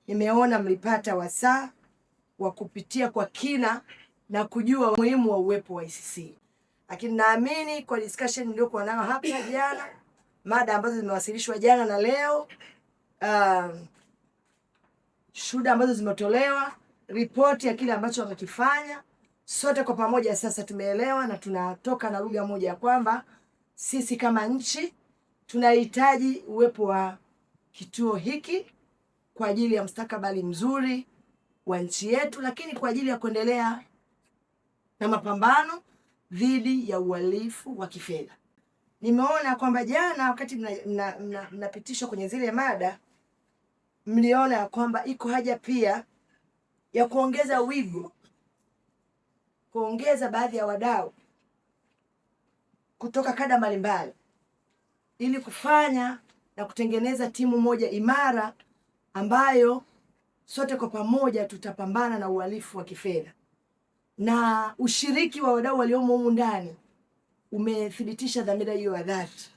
Nimeona mlipata wasaa wa kupitia kwa kina na kujua umuhimu wa uwepo wa ICC, lakini naamini kwa discussion niliyokuwa nayo hapa jana, mada ambazo zimewasilishwa jana na leo, shuhuda ambazo zimetolewa, ripoti ya kile ambacho wamekifanya, sote kwa pamoja sasa tumeelewa na tunatoka na lugha moja ya kwamba sisi kama nchi tunahitaji uwepo wa kituo hiki kwa ajili ya mustakabali mzuri wa nchi yetu, lakini kwa ajili ya kuendelea na mapambano dhidi ya uhalifu wa kifedha. Nimeona kwamba jana wakati mnapitishwa kwenye zile mada, mliona ya kwamba iko haja pia ya kuongeza wigo, kuongeza baadhi ya wadau kutoka kada mbalimbali ili kufanya na kutengeneza timu moja imara ambayo sote kwa pamoja tutapambana na uhalifu wa kifedha. Na ushiriki wa wadau waliomo humu ndani umethibitisha dhamira hiyo ya dhati.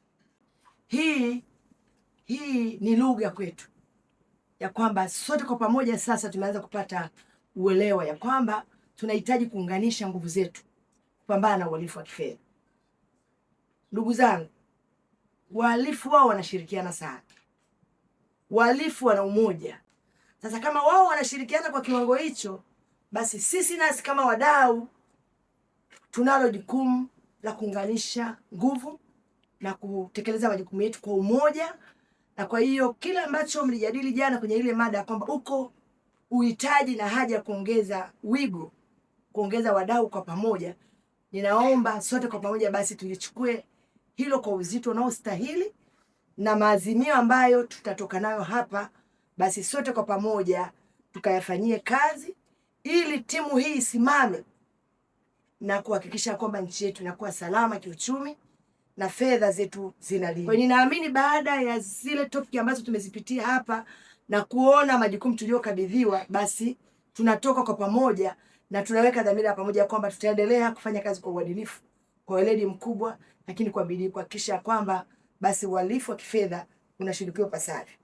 Hii ni lugha kwetu ya kwamba sote kwa pamoja sasa tumeanza kupata uelewa ya kwamba tunahitaji kuunganisha nguvu zetu kupambana na uhalifu wa kifedha. Ndugu zangu, wahalifu wao wanashirikiana sana, wahalifu wana umoja. Sasa kama wao wanashirikiana kwa kiwango hicho, basi sisi nasi kama wadau tunalo jukumu la kuunganisha nguvu na kutekeleza majukumu yetu kwa umoja. Na kwa hiyo kile ambacho mlijadili jana kwenye ile mada kwamba uko uhitaji na haja ya kuongeza wigo, kuongeza wadau kwa pamoja, ninaomba sote kwa pamoja basi tulichukue hilo kwa uzito unaostahili na maazimio ambayo tutatoka nayo hapa, basi sote kwa pamoja tukayafanyie kazi ili timu hii isimame na kuhakikisha kwamba nchi yetu inakuwa salama kiuchumi na fedha zetu zinalindwa. Kwa ninaamini baada ya zile topic ambazo tumezipitia hapa na kuona majukumu tuliyokabidhiwa, basi tunatoka kwa pamoja na tunaweka dhamira pamoja kwamba tutaendelea kufanya kazi kwa uadilifu, kwa weledi mkubwa, lakini kwa bidii kuhakikisha kwamba basi uhalifu wa kifedha unashughulikiwa pasavyo.